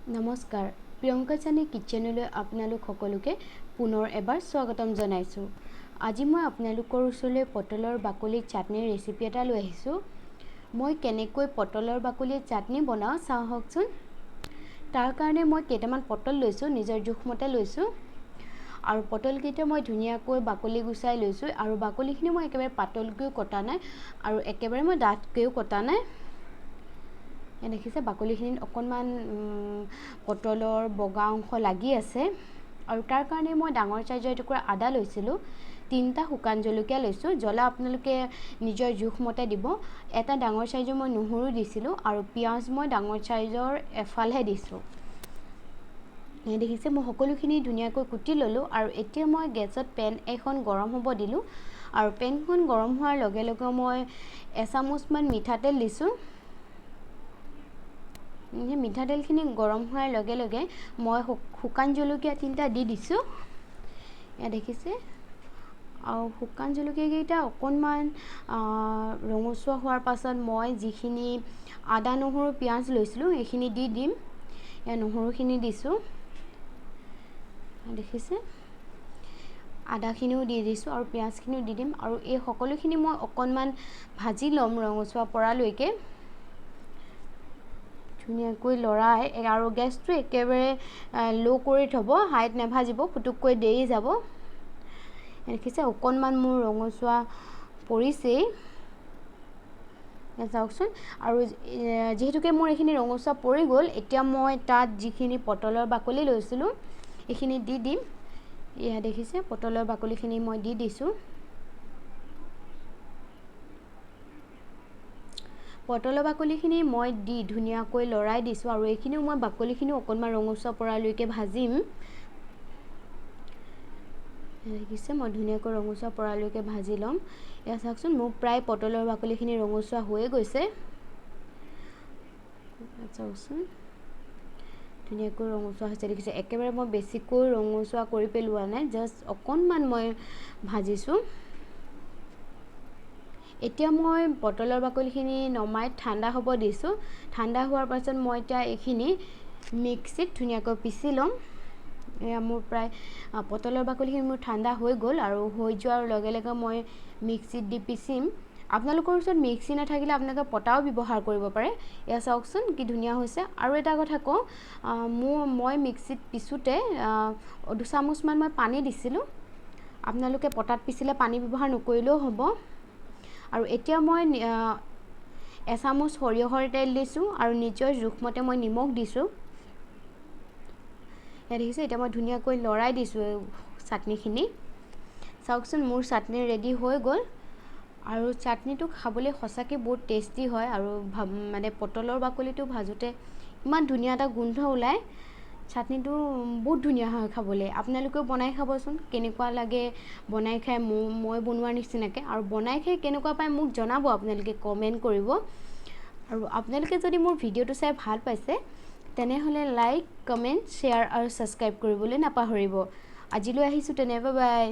নমস্কাৰ, প্ৰিয়ংকা জানী কিটচেনলৈ আপোনালোক সকলোকে পুনৰ এবাৰ স্বাগতম জনাইছোঁ। আজি মই আপোনালোকৰ ওচৰলৈ পটলৰ বাকলিৰ চাটনিৰ ৰেচিপি এটা লৈ আহিছোঁ। মই কেনেকৈ পটলৰ বাকলিৰ চাটনি বনাওঁ চাওঁ আহকচোন। তাৰ কাৰণে মই কেইটামান পটল লৈছোঁ, নিজৰ জোখমতে লৈছোঁ। আৰু পটলকেইটা মই ধুনীয়াকৈ বাকলি গুচাই লৈছোঁ। আৰু বাকলিখিনি মই একেবাৰে পাতলকৈও কটা নাই আৰু একেবাৰে মই ডাঠকৈও কটা নাই। দেখিছে, বাকলিখিনিত অকণমান পটলৰ বগা অংশ লাগি আছে। আৰু তাৰ কাৰণে মই ডাঙৰ চাইজৰ এটুকুৰা আদা লৈছিলোঁ, 3টা শুকান জলকীয়া লৈছোঁ, জ্বলা আপোনালোকে নিজৰ জোখমতে দিব। এটা ডাঙৰ চাইজৰ মই নহৰু দিছিলোঁ আৰু পিঁয়াজ মই ডাঙৰ চাইজৰ এফালহে দিছোঁ। দেখিছে, মই সকলোখিনি ধুনীয়াকৈ কুটি ল'লোঁ। আৰু এতিয়া মই গেছত পেন এখন গৰম হ'ব দিলোঁ। আৰু পেনখন গৰম হোৱাৰ লগে লগে মই এচামুচমান মিঠাতেল দিছোঁ। সেই মিঠাতেলখিনি গৰম হোৱাৰ লগে লগে মই শুকান জলকীয়া 3টা দি দিছোঁ। এয়া দেখিছে, আৰু শুকান জলকীয়াকেইটা অকণমান ৰঙচুৱা হোৱাৰ পাছত মই যিখিনি আদা নহৰু পিঁয়াজ লৈছিলোঁ সেইখিনি দি দিম। এয়া নহৰুখিনি দিছোঁ, দেখিছে, আদাখিনিও দি দিছোঁ আৰু পিঁয়াজখিনিও দি দিম। আৰু এই সকলোখিনি মই অকণমান ভাজি ল'ম ৰঙচুৱা পৰালৈকে, ধুনীয়াকৈ লৰাই। আৰু গেছটো একেবাৰে ল' কৰি থ'ব, হাইত নাভাজিব, পুটুককৈ দেৰি যাব। দেখিছে, অকণমান মোৰ ৰঙচুৱা পৰিছেই, চাওকচোন। আৰু যিহেতুকে মোৰ এইখিনি ৰঙচুৱা পৰি গ'ল, এতিয়া মই তাত যিখিনি পটলৰ বাকলি লৈছিলোঁ এইখিনি দি দিম। এয়া দেখিছে, পটলৰ বাকলিখিনি মই দি দিছোঁ। পটলৰ বাকলিখিনি মই দি ধুনীয়াকৈ লৰাই দিছোঁ। আৰু এইখিনিও মই বাকলিখিনিও অকণমান ৰঙচুৱা পৰালৈকে ভাজিম। দেখিছে, মই ধুনীয়াকৈ ৰঙচুৱা পৰালৈকে ভাজি ল'ম। এয়া চাওকচোন, মোৰ প্ৰায় পটলৰ বাকলিখিনি ৰঙচুৱা হৈয়ে গৈছে। চাওকচোন, ধুনীয়াকৈ ৰঙচুৱা হৈছে। দেখিছে, একেবাৰে মই বেছিকৈ ৰঙচুৱা কৰি পেলোৱা নাই, জাষ্ট অকণমান মই ভাজিছোঁ। এতিয়া মই পটলৰ বাকলিখিনি নমাই ঠাণ্ডা হ'ব দিছোঁ। ঠাণ্ডা হোৱাৰ পাছত মই এতিয়া এইখিনি মিক্সিত ধুনীয়াকৈ পিচি ল'ম। এয়া মোৰ প্ৰায় পটলৰ বাকলিখিনি মোৰ ঠাণ্ডা হৈ গ'ল। আৰু হৈ যোৱাৰ লগে লগে মই মিক্সিত দি পিচিম। আপোনালোকৰ ওচৰত মিক্সি নাথাকিলে আপোনালোকে পটাও ব্যৱহাৰ কৰিব পাৰে। এয়া চাওকচোন কি ধুনীয়া হৈছে। আৰু এটা কথা কওঁ, মই মিক্সিত পিছোঁতে 2 চামুচমান মই পানী দিছিলোঁ। আপোনালোকে পটাত পিচিলে পানী ব্যৱহাৰ নকৰিলেও হ'ব। আৰু এতিয়া মই এচামুচ সৰিয়হৰ তেল দিছোঁ আৰু নিজৰ জোখমতে মই নিমখ দিছোঁ। ইয়াত দেখিছে, এতিয়া মই ধুনীয়াকৈ লৰাই দিছোঁ চাটনিখিনি। চাওকচোন, মোৰ চাটনি ৰেডি হৈ গ'ল। আৰু চাটনিটো খাবলৈ সঁচাকৈ বহুত টেষ্টি হয়। আৰু মানে পটলৰ বাকলিটো ভাজোঁতে ইমান ধুনীয়া এটা গোন্ধ ওলায়, চাটনিটো বহুত ধুনীয়া হয় খাবলৈ। আপোনালোকেও বনাই খাবচোন, কেনেকুৱা লাগে বনাই খাই মই বনোৱাৰ নিচিনাকৈ। আৰু বনাই খাই কেনেকুৱা পায় মোক জনাব, আপোনালোকে কমেণ্ট কৰিব। আৰু আপোনালোকে যদি মোৰ ভিডিঅ'টো চাই ভাল পাইছে তেনেহ'লে লাইক, কমেণ্ট, শ্বেয়াৰ আৰু ছাবস্ক্ৰাইব কৰিবলৈ নাপাহৰিব। আজিলৈ আহিছোঁ তেনে, বাই।